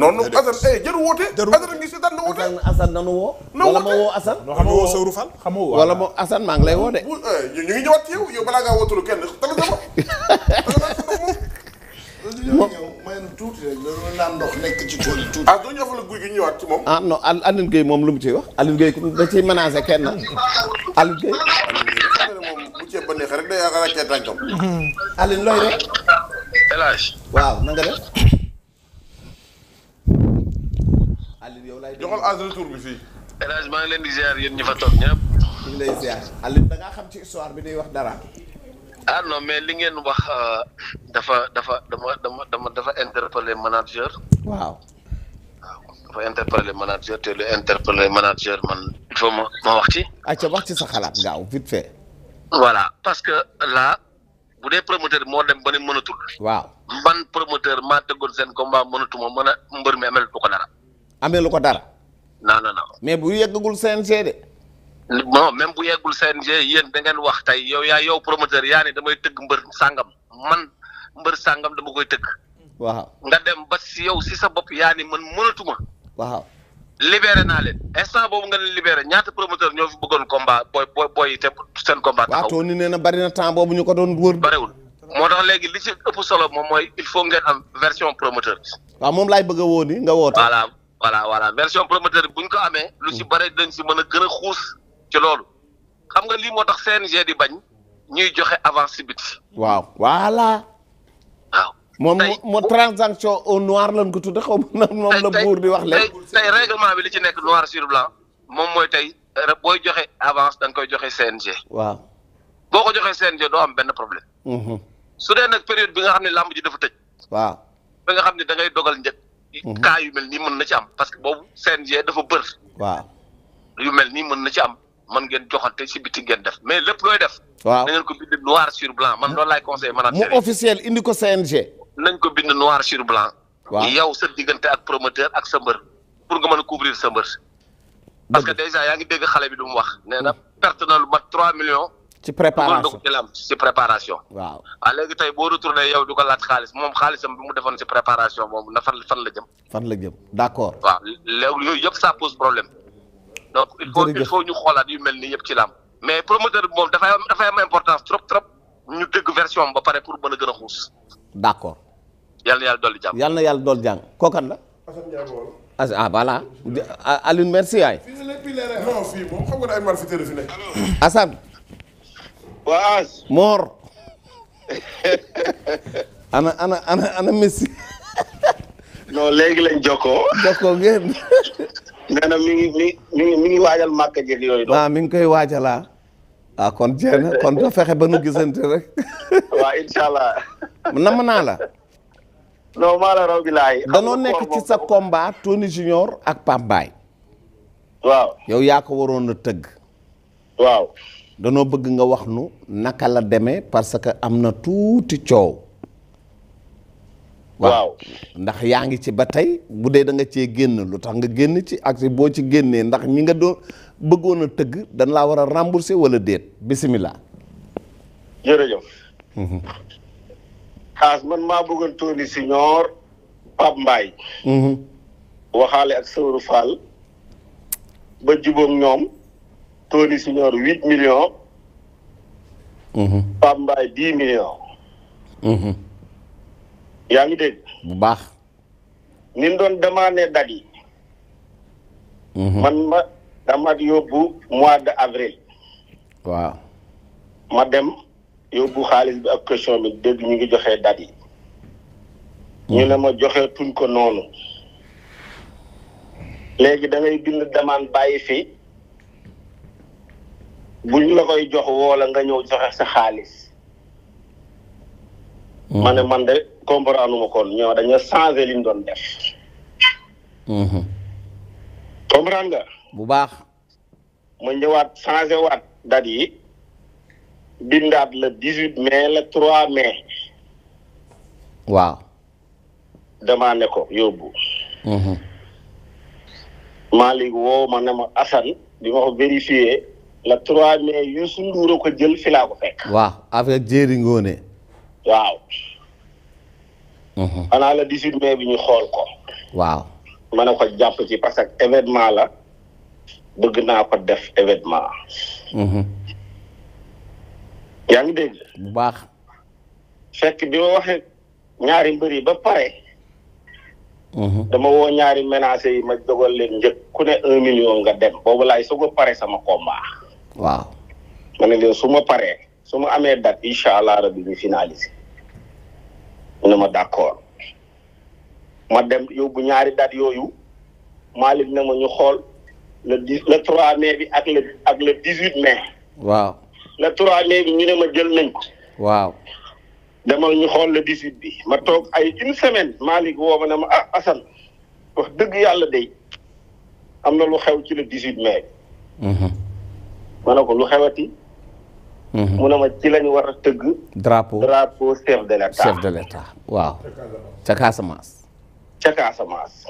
non non Assane jëru woote. Assane ngi si daan na woote. Assane nanu woo. wala ma woo Assane. xam nga woo Sawru Fall. wala ma Assane maa ngi lay woo de. ñu ngi ñëwaat ci yow balaa ngaa wootalu kenn tala sama. moom may na tuuti rek da naan ndox nekk ci tool yi tuuti. doo ñu afal guy gi ñëwaat ci moom. non Aline Gueye moom lu mu ciy wax Aline Gueye da ciy menacé kenn Aline Gueye. moom bu ceeb ba neexee rek day ràccee tànkam. Aline looy rek. El Hadj. waaw na nga def. Aline yow lay joxal as retour bi fii. El Hadj maa ngi leen di ziar yéen ñi fa toog ñëpp. ñu ngi lay ziar Aline da ngaa xam ci histoire bi day wax dara. Non mais li ngeen wax dafa interpeller manager. waaw. dafa interpeller manager te lu interpeller manager man il faut ma wax ci. acca wax ci sa xalaat gaaw vite fait. voilà parce que là bu dee promoteur moo dem ba ne mënatul. waaw. man promoteur maa tëggoon seen combat mënatuma mën a mbër mi amel du ko dara. amee lu ko dara. non. mais bu yeggagul CNG de. non même bu yeggul CNG yéen da ngeen wax tey yow promoteur yaa ni damay tëgg mbër sàngam man mbër sàngam dama koy tëgg. waaw nga dem ba si yow si sa bopp yaa ni man mënatuma. waaw. libéré naa leen instant boobu nga leen libéré ñaata promoteur ñoo fi bëggoon combat booy te seen combat taxaw. waaw Tony nee na bari na temps boobu ñu ko doon wër. bariwul moo tax léegi li ci ëpp solo moom mooy il faut ngeen am version promoteur bi. waaw moom laay bëgg a woo ni nga woote. voilà version promoteur bi bu ñu ko amee. lu ci bare dañ si mën a gën a xuus ci loolu. xam nga lii moo tax CNG di bañ ñuy joxe avance si biti. waaw voilà. waaw moom transaction au noir lañ ko tudde xaw ma moom la buur di wax léegi. tey règlement bi li ci nekk noir sur blanc moom mooy tey booy joxe avance da nga koy joxe CNG. waaw. boo ko joxee CNG doo am benn problème. su dee nag période bi nga xam ne làmb ji dafa tëj. waaw. ba nga xam ne da ngay dogal njëkk. cas yu mel nii mën na ci am parce que boobu CNG dafa bër. waaw. yu mel nii mën na ci am mën ngeen joxante si biti ngeen def mais lépp looy def. waaw da ngeen ko bind noir sur blanc man loolu laay conseillé manager mu officiel indi ko CNG. nañ ko bind noir sur blanc. waaw yow sa diggante ak promoteur ak sa mbër pour nga mën a couvrir sa mbër. parce que déjà yaa ngi dégg xale bi du mu wax. nee na perte na lu mat 3 millions. ci préparation ci préparation. waaw léegi tey boo retourné yow du ko laaj xaalis moom xaalisam bi mu defoon ci préparation moom na fan la jëm. fan la jëm d'accord. waaw léegi yooyu yëpp ça pose problème. donc il faut ñu xoolaat yu mel nii yëpp ci làmb. mais promoteur bi moom dafay am importance trop ñu dégg version ba pare pour mën a gën a xuus. d'accord. yal na yàlla dolli jàmm. yal na yàlla dolli jàmm kookan la. voilà. Alioune merci yaay. non fii moom xam nga ne ay malfaiteurs fi nekk. Assane. waa As. Mor. ana Messi. non léegi lañ jokkoo. jokkoo ngeen. nee na mi ngi waajal màkk jël yooyu. waaw mi ngi koy waajalaa. kon jeex na kon doo fexe ba nu gisante rek. waaw incha allah. nam naa la. non maa la raw bi laay. danoo nekk ci sa combat Tony Junior ak Pape Baye. waaw. yow yaa ko waroon a tëgg. waaw. danoo bëgg nga wax nu naka la demee parce que am na tuuti coow. waaw ndax yaa ngi ci ba tey bu dee da nga cee génn lu tax nga génn ci ak boo ci génnee ndax ñi nga doon bëggoon a tëgg dañ laa war a rembourser wala déet bisimilah. jërëjëf. As man maa bëggoon Tony Junior Pape Mbaye. waxaale ak Sawru Fall ba jubóog ñoom Tony Junior 8 millions. Pape Mbaye 10 millions. yaa ngi dégg. bu baax. ni mu doon demandé date yi. man ma dama yóbbu mois de avril. waaw. ma dem yóbbu xaalis bi ak question bi dégg ñu ngi joxe date yi. ñu ne ma joxe tuñ ko noonu. léegi da ngay bind demande bàyyi fi buñ la koy jox woola nga ñëw joxe sa xaalis. ma ne man de comprendre ma kon ñoo dañoo changé li ñu doon def. comprendre nga. bu baax. ma ñëwaat changé waat date yi bindaat le 18 mai le 3 mai. waaw. demandé ko yóbbu. Malick woo ma ne ma Assane bi ma ko vérifié le 3 mai Youssou Ndour ko jël fi laa ko fekk. waaw avec Jéeri Ngoone. waaw. xanaa le 18 mai bi ñu xool ko. waaw. ma ne ko jàpp ci parce que événement la bëgg naa ko def événement. yaa ngi dégg. bu baax. fekk bi ma waxee ñaari mbër yi ba pare. dama woo ñaari menacé yi ma dogal leen njëkk ku ne 1 million nga dem boobu laay soog a pare sama combat. waaw. ma ne leen su ma paree su ma amee date incha allah rabi ñu finalisé. mu ne ma d'accord. ma dem yóbbu ñaari date yooyu Malick ne ma ñu xool le 3 mai bi ak le 18 mai. waaw. le 3 mai bi ñu ne ma jël nañ ko. waaw. demal ñu xool le 18 bi ma toog ay une semaine Malick woo ma ne ma Assane wax dëgg yàlla day am na lu xew ci le 18 mai bi. ma ne ko lu xewati. mu ne ma ci lañu war a tëgg. drapeau chef de l'état. chef de l'état waaw. ca Casamance. ca Casamance.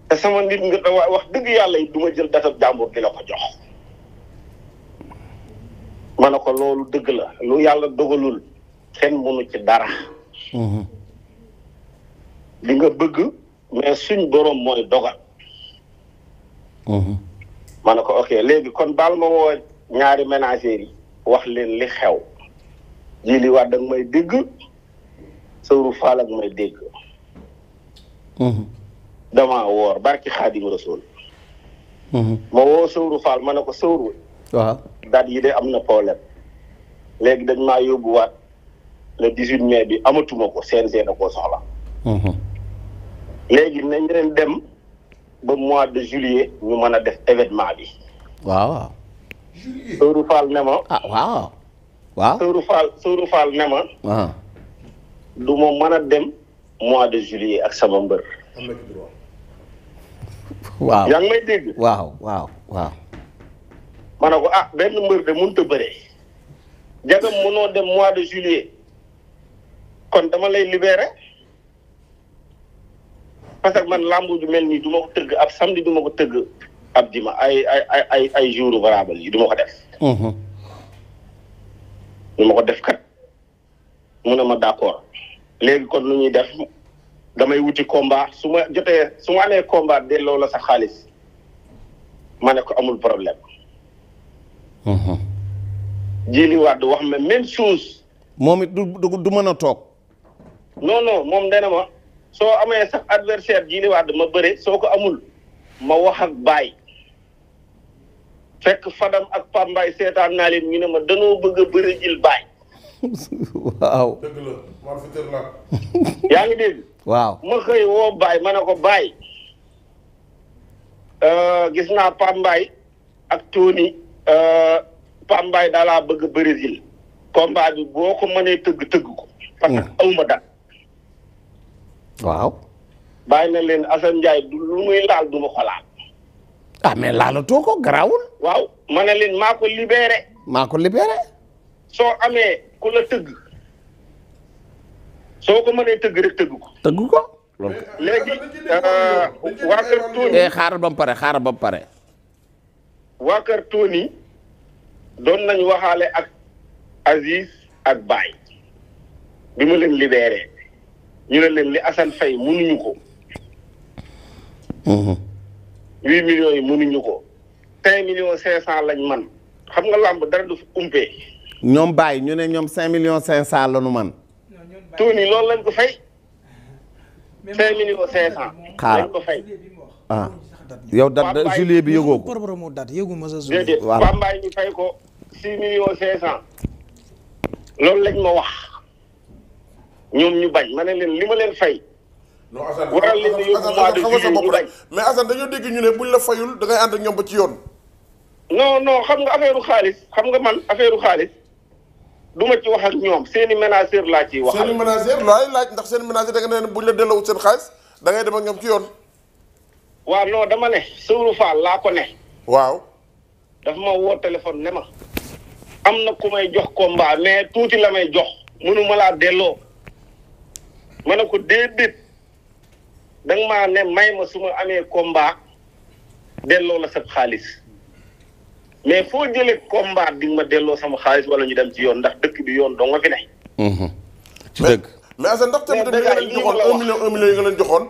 te sama nit nga wax dëgg yàlla it du ma jël datab jàmbur di la ko jox. ma ne ko loolu dëgg la lu yàlla dogalul kenn mënu ci dara. li nga bëgg mais suñ borom mooy dogal. ma ne ko ok léegi kon baal ma woo ñaari ménagères yi wax leen li xew. Jili Wade ak may dégg Sëwru Fall ak may dégg. damaa woor barki Xaadim Rasul. ma woo Sëwru Fall ma ne ko Sëwru. waaw. date yi de am na problème. léegi dañ maa yóbbuwaat le 18 mai bi amatuma ko CNG da koo soxla. léegi nañ leen dem ba mois de juillet ñu mën a def événement bi. waaw. Sëwru Fall ne ma. waaw. waaw. Sëwru Fall ne ma. du ma mën a dem mois de juillet ak sama mbër. waaw. yaa ngi may dégg. waaw. ma ne ko benn mbër de mënut a bëree. jagam mënoo dem mois de juillet kon dama lay libéré parce que man làmb ju mel nii du ma ko tëgg ab samedi du ma ko tëgg ab dimanche ay jours variables yi du ma ko def. du ma ko def kat mu ne ma d'accord léegi kon lu ñuy def damay wuti combat su ma amee combat delloo la sa xaalis ma ne ko amul problème. Jili Wade wax ma même chose. moom it du mën a toog. non moom dana ma soo amee sax adversaire Jili Wade ma bëre soo ko amul ma wax ak Baye. fekk Fadam ak Pambaay seetaan naa leen ñu ne ma danoo bëgg a bëre jil Baye. waaw. dëgg la maa fi tër la. yaa ngi dégg. waaw. ma xëy woo Baye ma ne ko Baye. gis naa Pambaay ak Tony. Pambaay daa laa bëgg Brésil combat bi boo ko mënee tëgg ko parce que awma dat waaw. bàyyi na leen Assane Ndiaye du lu muy laal du ma ko laal. mais laalatoo ko garaawul. waaw ma ne leen maa ko libéré. soo amee ku la tëgg soo ko mënee tëgg rek tëgg ko. léegi waa kër Tony. xaaral ba mu pare. waa kër Tony doon nañu waxaale ak Aziz ak Baye bi ma leen libéré ñu ne leen li Assane Faye mënuñu ko. 8 millions yi mënuñu ko. 5,5 lañ man xam nga làmb dara du fi umpee. ñoom Baye ñu ne ñoom 5,5 la nu man. Tony loolu lañ ko fay. 5,5. lañ ko fay. yow date juillet bi yëgoo ko. déedéet Pambaay ñu fay ko 6,5 loolu lañ ma wax ñoom ñu bañ ma ne leen li ma leen fay. non Assane waral leen di yóbbu mois de juillet ñu bañ. mais Assane dañoo dégg ñu ne buñ la fayul da ngay ànd ak ñoom ba ci yoon. non xam nga affaire xaalis xam nga man affaire xaalis du ma ci wax ak ñoom seeni ménageur laa ciy wax. seeni ménageur looy laaj ndax seen ménageur da nga ne buñ la delloowut seen xaalis da ngay dem ak ñoom ci yoon. waaw non dama ne Sëwru Fall laa ko ne. waaw. daf ma woo téléphone ne ma am na ku may jox combat mais tuuti la may jox mënuma laa delloo ma ne ko déedéet danga maa ne may ma su ma amee combat delloo la sa xaalis mais foo jëlee combat di nga ma delloo sama xaalis wala ñu dem ci yoon ndax dëkk bi yoon doo nga fi ne. ci dëgg. mais Assane ndax tamit li nga leen joxoon 1 million yi nga leen joxoon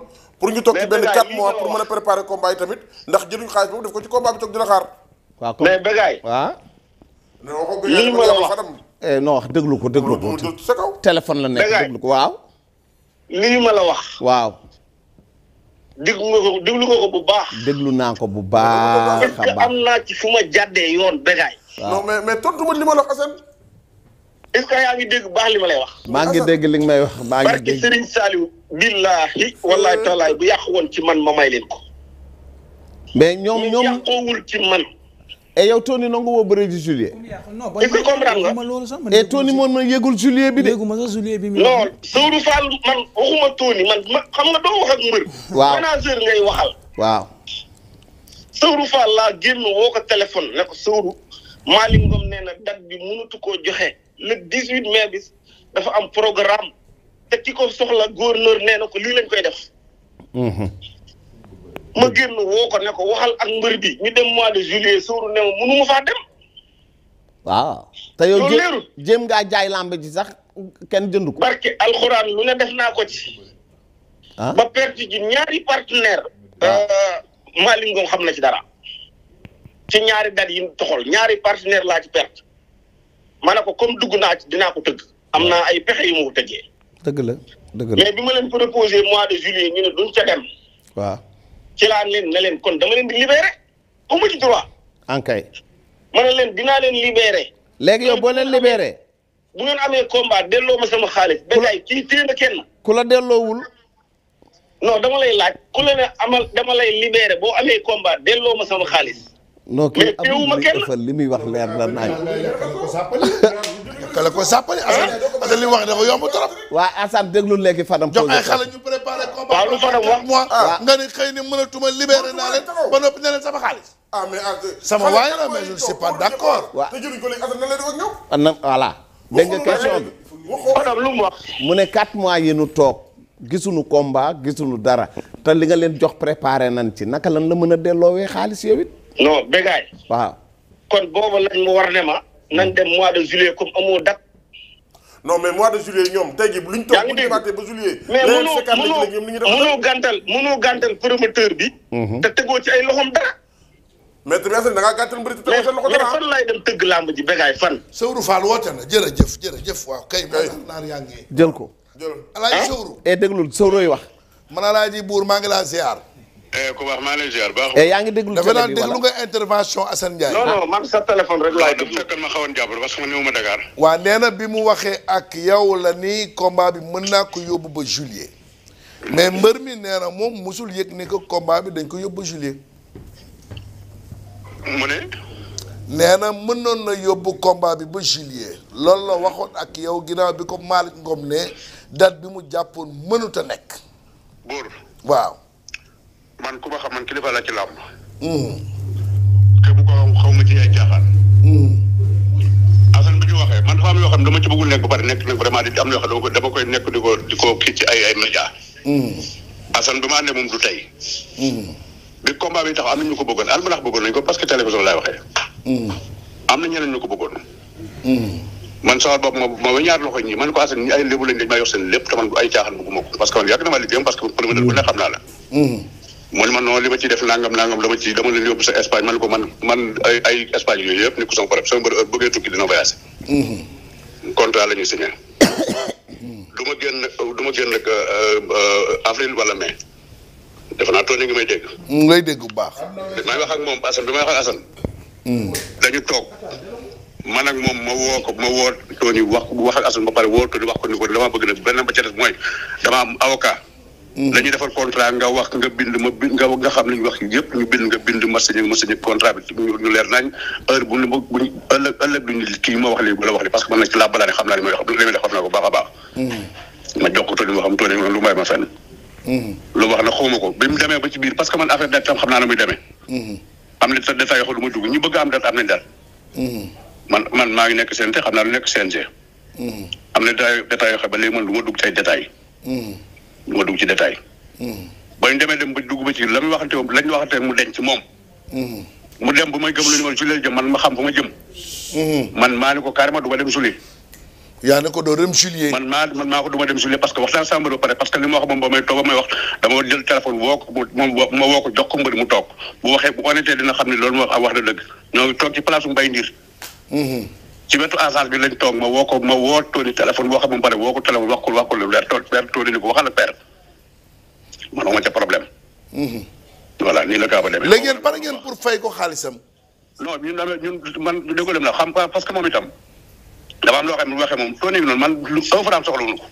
pour ñu toog ci benn Mais 4 Bécaye, mois lii pour ma mën a préparer combat yi tamit ndax jëluñ xaalis boobu def ko ci combat bi toog dina xaar. waaw mais Bécaye. waaw. ne waxoo lii ma la wax Fadam. non wax déglu ko déglu ko. dul sa kaw. téléphone la nekk Bécaye. déglu ko waaw. lii ma la wax. waaw. déglu nga ko bu baax. déglu naa ko bu baax est-ce que a baax. am naa ci fu ma jàddee yoon Bécaye. non mais tontu ma li ma la wax Assane. est-ce que yaa ngi dégg baax li ma lay wax. maa ngi dégg li nga may wax maa ngi barki dégg. Serigne Saliou. billahi wallahi taalaay bu yàq woon ci man ma may leen ko. mais ñoom ñu yàqoowul ci man. et yow Tony nangu woo bëre ci juillet. est-ce que comprendre nga. loolu sax man et Tony moom ma yëgul juillet bi de. dégguma sax juillet bi. non Sëwru Fall man waxuma Tony man xam nga doo wax ak mbër. waaw manager ngay waxal. waaw. Sëwru Fall laa génn woo ko téléphone ne ko Sëwru Malick Ngom nee na date bi mënatu koo joxe le 18 mai bi dafa am programme te ki ko soxla gouverneur nee na ko lii lañ koy def. ma génn woo ko ne ko waxal ak mbër bi ñu dem mois de juillet Sëwru ne ma mënu ma faa dem. waaw. te yow loolu leerul. jéem ngaa jaay lamb ji sax kenn jënd ko. barke alxuraan lu ne def naa ko ci. ah ba perte ji ñaari partenaire Malick Ngom xam na ci dara. ci ñaari dat yi toxal ñaari partenaire laa ci perte. ma ne ko comme dugg naa ci dinaa ko tëgg. am naa ay pexe yu ma ko tëggee. dëgg la dëgg la. mais bi ma leen proposé mois de juillet ñu ne duñ ca dem. waaw. ci laa leen ne leen kon dama leen di libéré. amu ci droit. ankay. ma ne leen dinaa leen libéré. léegi yow boo leen libéré. bu ngeen amee combat delloo ma sama xaalis. Bécaye kii téye na kenn. ku la delloowul. non dama lay laaj ku la ne amal dama lay libéré boo amee combat delloo ma sama xaalis. non mais kii teewuma kenn. li muy wax leer na naaj. kala ko sàppali Assane li mu wax dafa yomb trop. waa Assane déglu léegi Fadam. jox ay xale ñu préparé combat. waaw lu Fadam wax. mois nga ni xëy ni mënatuma libéré naa leen ba noppi ne leen sama xaalis. ah mais sama waay la mais je ne suis pas d'accord. waaw te jëluñ ko léegi Assane nan lay def ak ñoom. na voilà. dégg nga question bi. Fadam lu mu wax. mu ne 4 mois yi nu toog gisuñu combat gisuñu dara te li nga leen jox préparé nañ ci naka lan la mën a delloowee xaalis yow it. non Bécaye. waaw. kon boobu lañ mu war ne ma. nañ dem mois de juillet comme amoo date. non mais mois de juillet ñoom tey jii luñ toog yaa ngi bu ñu dégg. demaatee ba juillet. mais léegi mënoo gàntal promoteur bi. te tegoo ci ay loxoom dara. mais tamit Assane da ngaa gàttal mbëri te tegoo seen loxo mais dara. fan laay dem tëgg làmb ji Bécaye fan. Sëwru Fall woote na jërëjëf waaw kay. naar yaa ngi. jël ko. jëlal Alaaji Sëwru. et déglul sóorooy wax. man Alaaji Buur maa ngi laa ziar. ku baax maa ngi lay ziar baax. et yaa ngi déglu dafa télé naan bi déglu wala. nga intervention Assane Ndiaye. non non man sa téléphone rek laay waaw dafa déglu. fekkoon ma xawoon jàppale parce que man ñëwuma Dakar. waa nee na bi mu waxee ak yow la ni combat bi mën naa ko yóbbu ba juillet mais mbër mi nee na moom musul yëg ni que combat bi dañ ko yóbbu ba juillet. mu ne. nee na mënoon na yóbbu combat bi ba juillet loolu la waxoon ak yow ginnaaw bi ko Malick Ngom ne date bi mu jàppoon mënut a nekk. Buur waaw. man ku ma xam man kilifa la ci làmb. te bu ko xaw ma ci ay caaxaan. Assane bi ñu waxee man dafa am yoo xam ne dama ci bëggul nekk ba pare nekk nag vraiment di am yoo xam ne dama koy nekk di ko kii ci ay média. Assane bi ma àndee moom du tey. bi combat bi tax am na ñu ko bëggoon almanax bëggoon nañu ko parce que télévision laay waxee. am na ñeneen ñu ko bëggoon. man sama bopp ma weñaar loxo ñi man ko Assane ñi ay lébu lañ dañ maa yor seen lépp te man ay caaxaan bëgguma ko parce que man yàgg na ma liggéeyam parce que promoteur bu ne xam naa la. mu ne man non li ma ciy def nangam dama leen yóbbu sa Espagne man ko man ay Espagne yooyu yëpp ni ko sama problème sama mbër heure bëggee tukki dina voyagé. contrat la ñuy signé. du ma génn rek avril wala mai. defe naa tool yi ngi may dégg. ngay dégg bu baax. may wax ak moom Assane bi may wax ak Assane. dañu toog man ak moom ma woo Tony wax ak Assane ba pare woo Tony wax ko ni ko dama bëgg nag benn ba ca des mooy dama am avocat. dañuy defal contrat nga wax nga bind ma bind nga xam li ñu wax yëpp ñu bind nga bind ma signé contrat bi ñu leer nañ heure bu ñu ëllëg duñu kii ma wax lii bu la wax li parce que man nag ci laa balaa ne xam naa li may wax li may def xam naa ko baax a baax. ma jox ko Tony ma xam Tony lu may ma fenn. lu wax na xawma ko bi mu demee ba ci biir parce que man affaire date tam xam naa ne muy demee. am na détails yoo xam ne du ma dugg ñu bëgg am date am nañ date. man maa ngi nekk CNG xam naa lu nekk CNG. am na détails yoo xam ba léegi man lu ma dugg ci ay détails. lu ma dugg ci détails. ba ñu demee dem ba dugg ba ci la muy waxante lañ waxante mu denc moom. mu dem ba may gëm lu ñu ma julee jëm man ma xam fu ma jëm. man maa ne ko carrément du ma dem suli. yaa ne ko doo dem juillet. man maa ko du ma dem juillet parce que wax naa saa mbër ba pare parce que li ma wax moom ba may toog ba may wax dama jël téléphone woo ko moom ma woo ko jox ko mbër mu toog bu waxee bu honnêteté dina xam ne loolu moo wax na dëgg ñoo ngi toog ci place Mbaye Ndir. ci wetu agence bi lañ toog ma woo Tony téléphone boo xam ne pare woo ko téléphone wax ko lu leer Tony ni ko waxal ak père man ma ca problème. voilà nii la kaa ba demee. léegi yéen pare ngeen pour fay ko xaalisam. non ñun man déggoo dem la xam parce que moom itam dafa am loo xam ne bu waxee moom Tony bi noonu man lu 1 franc soxlawuñu ko.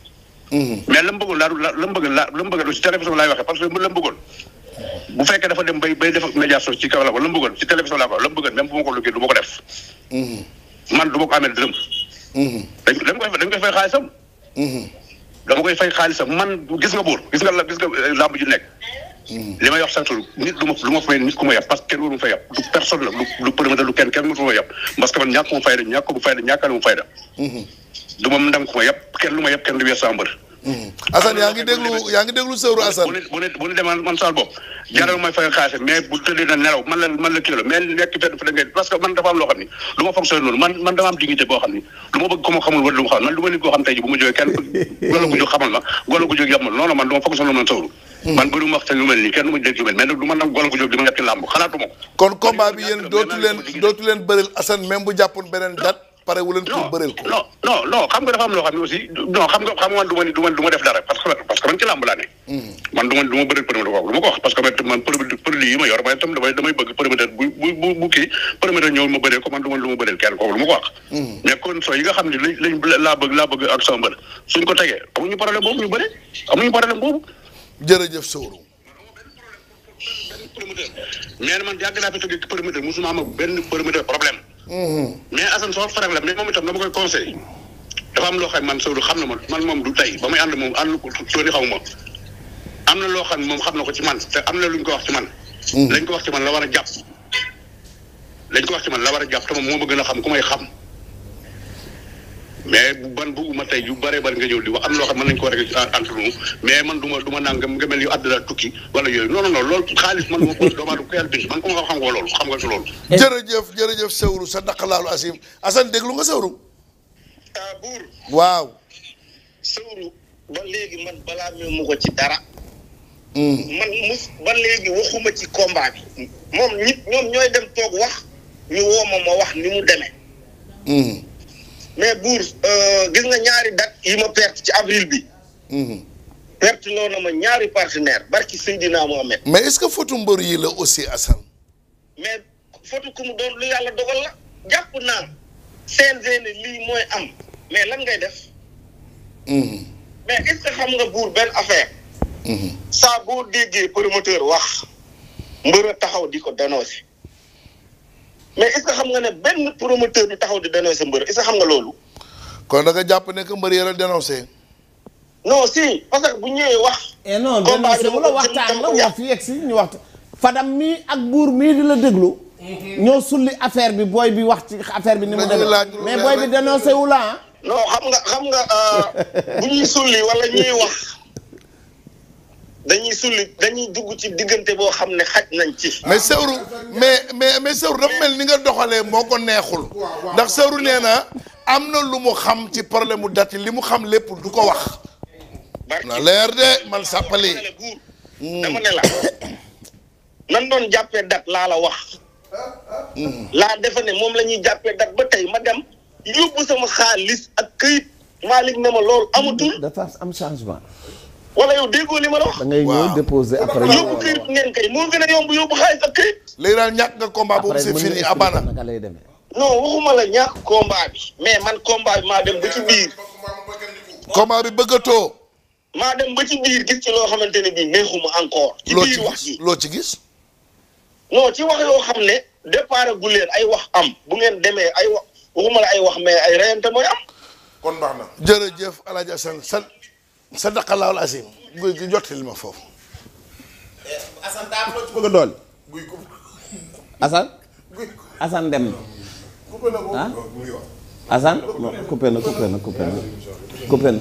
mais la mu bëggoon la mu bëggoon ci télévision laay waxee parce que la mu bëggoon bu fekkee dafa dem bay def médiation ci kaw la ko la mu bëggoon ci télévision laa ko la mu bëggoon même bu ma ko liggéey du ma ko def. man du ma ko amee dërëm. dañ koy fay xaalisam. dama koy fay xaalisam man gis nga buur gis nga làmb ju nekk. li may wax sax nit du ma fay nit ku ma yàpp parce que kenn waru ma fay yàpp du personne la du promoteur du kenn mënu ma yàpp parce que man ñàkk mu fayda ñàkkal mu fayda. du ma ndam ku ma yàpp kenn lu ma yàpp kenn du wees sa mbër. Assane yaa ngi déglu sëwru Assane. bu ne demaan man saal bopp jaral may fay xaalis mais bu tëddee na nelaw man la kii la mais nekk fenn fa da ngay parce que man dafa am loo xam ni du ma fonctionné noonu man dama am dignité boo xam ni du ma bëgg ko ma xamul wala du ma xam man du ma nit koo xam tey ji bu ma jógee kenn golo gu jóg xamal ma golo gu jóg yàpp ma non man du ma fonctionné man sëwru man bëri ma wax te lu mel nii kenn du ma dégg yu mel mais nag du ma nag golo gu jóg di ma yàpp ci làmb xalaatuma ko kon combat bi yéen dootu leen bëril Assane même bu jàppoon beneen date pare wu leen pour bëreel ko. non xam nga dafa am loo xam ne aussi non xam nga man du ma def dara parce que man ci làmb laa ne. man du ma bëreel promoteur boobu du ma ko wax parce que man produit yi ma yor waaye tam damay bëgg promoteur bu kii promoteur ñëw ma bëreel ko man du ma bëreel kenn kooku du ma ko wax. mais condition yi nga xam ne laa bëgg ak sama mbër suñ ko tegee amuñu problème boobu ñu bëre amuñu problème boobu. jërëjëf Sowru. mais man yàgg naa fi tëgg promoteur musuma am benn promoteur problème. mais Assane soo faral la mais moom itam dama koy conseil dafa am loo xam man Sowru xam na man moom du tey ba muy ànd moom ànd ko Tony xaw ma am na loo xam ne moom xam na ko ci man te am na luñ ko wax ci man. lañ ko wax ci man la war a jàpp. te moom moo ma gën a xam ku may xam mais ban bëgguma tey yu bëree bëri nga ñëw di wax am loo xam mën nañ ko war a entre nous mais man du ma naan nga mel ni àdduna tukki wala yooyu non loolu xaalis man ma ko doomaatu ko yàlla bind man ko ma xam nga loolu xam nga ci loolu. jërëjëf Sowru sa daqalaalu Asim Assane déglu nga Sowru. buur. waaw. Sowru ba léegi man balaa mu ko ci dara. man ba léegi waxuma ci combat bi. ñoom ñooy dem toog wax ñu woo ma wax ni mu demee. mais buur gis nga ñaari date yi ma perte ci avril bi. perte loo na ma ñaari partenaire barki Seydina Mohamed. mais est-ce que photo mbër yi la aussi Assane. mais photo ku mu doon lu yàlla dogal la jàpp naa CNG ne lii mooy am mais lan ngay def. mais est-ce que xam nga buur benn affaire. saa boo déggee promoteur wax mbër a taxaw di ko dénoncer. mais est-ce que xam nga ne benn promoteur du taxaw di dénoncer mbër est-ce que xam nga loolu. kon da nga jàpp ne que mbër yi la dénoncer. non si parce que bu ñëwee wax. non dénoncé wala waxtaan la wax fi yegg si ñu waxtaan. Fadam mii ak buur mii di la déglu. ñoo sulli affaire bi booy bi wax ci affaire bi ni mu demee mais booy bi dénoncé wu la non xam nga bu ñuy sulli wala ñuy wax. dañuy dugg ci diggante boo xam ne xaj nañ ci. mais Sowru mais Sowru dafa mel ni nga doxalee moo ko neexul ndax Sowru nee na am na lu mu xam ci problème mu date li mu xam lépp du ko wax. na leer de man sàppali. dama ne la nan doon jàppee date laa la wax. laa defe ne moom la ñuy jàppee date ba tey ma dem yóbbu sama xaalis ak këyit Malick ne ma loolu amatul. dafa am changement. wala yow déggoo li ma la wax. da ngay ñëw déposer après. yóbbu këyit ngeen kay moo gën a yomb yóbbu xaalis ak këyit. léegi daal ñàkk nga combat boobu c'est fini abana. non waxuma la ñàkk combat bi mais man combat bi maa dem ba ci biir. combat bi bëggatoo. maa dem ba ci biir gis ci loo xamante ne bii neexuma encore. ci biir wax ji loo ci gis. non ci wax yoo xam ne départ gu leen ay wax am bu ngeen demee ay wax waxuma la ay wax mais ay reyante mooy am. kon baax na. jërëjëf El Hadj Assane sa daqalaawul Asim guy gi jottali ma foofu. Assane daa am loo ci bëgg a dool. Assane dem na. coupé na ko Assane coupé na